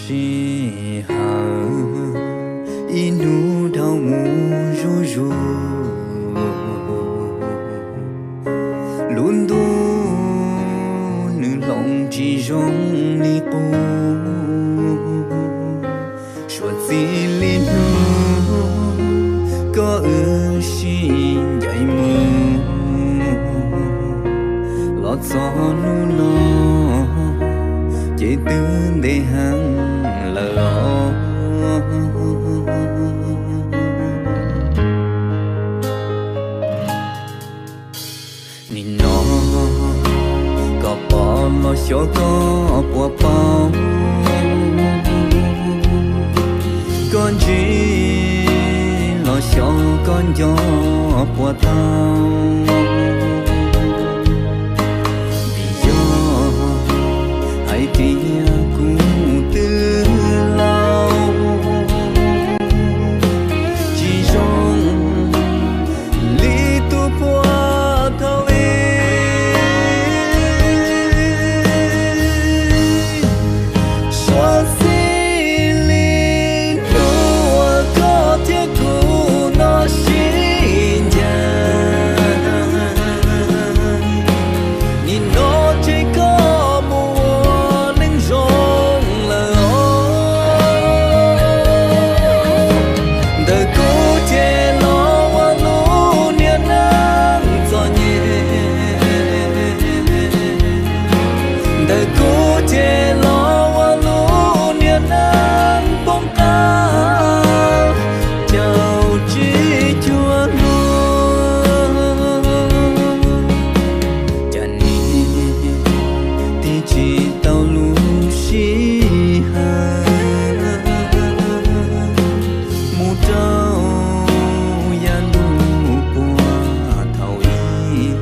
Sij hawm ib hnub dhau mus zuj zus, lub ntuj nws hloov tsis zoo li qub. Suav txij li hnub koj wb sib ncaim mus, los txog hnub no ces twb ntev heev lawm os. Nim no koj pom los xyov koj puas paub, koj ntsib los xyov koj nco puas tau. Vim yog hais tias kuv twb laus, tsis zoo li tus puag thaum ub. Suav txij li hnub uas koj thiab kuv no sib ncaim, nim no ces koj mus ua neej zoo lawm os. Ntawm kuv ces los ua lub niag neeg txom nyem, ntawm kuv ces los ua lub niag neeg poob qab caum tsib cuag hnub. Cas nim tig tsis tau lub sij hawm mus rau yav ntuj puag thaum ub.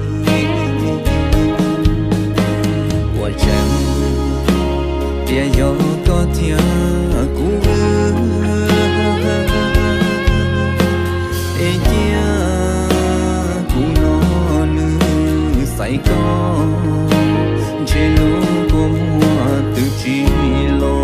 Ua tseeb tias yog koj thiab kuv wb, es cia kuv no nws xaiv koj, ntshe lub kua muag twb tsis los.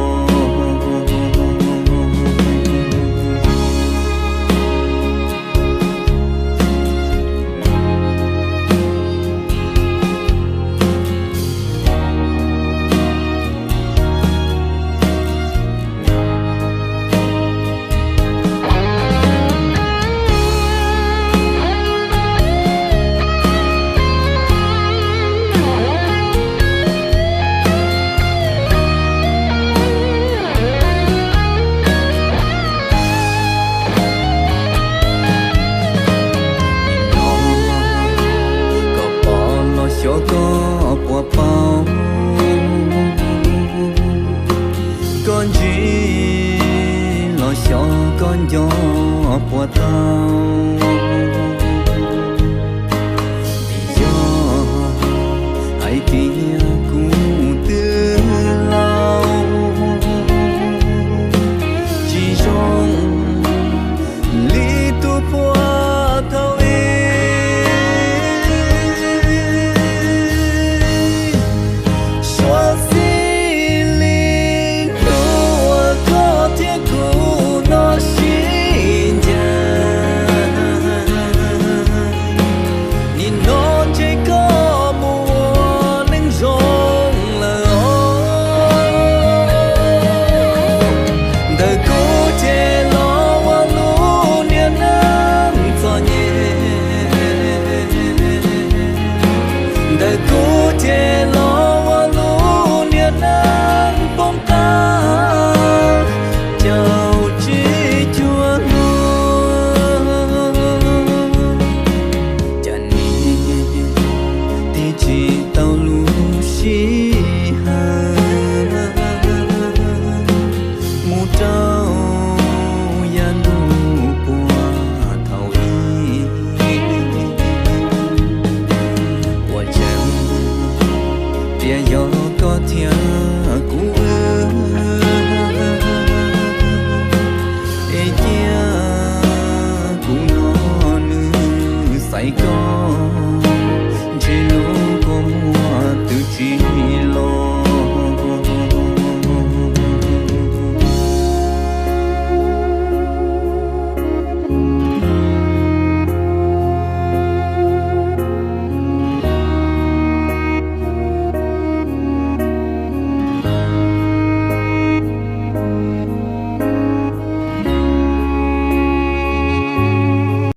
Koj pom los xyov koj puas paub, koj ntsib los xyov koj nco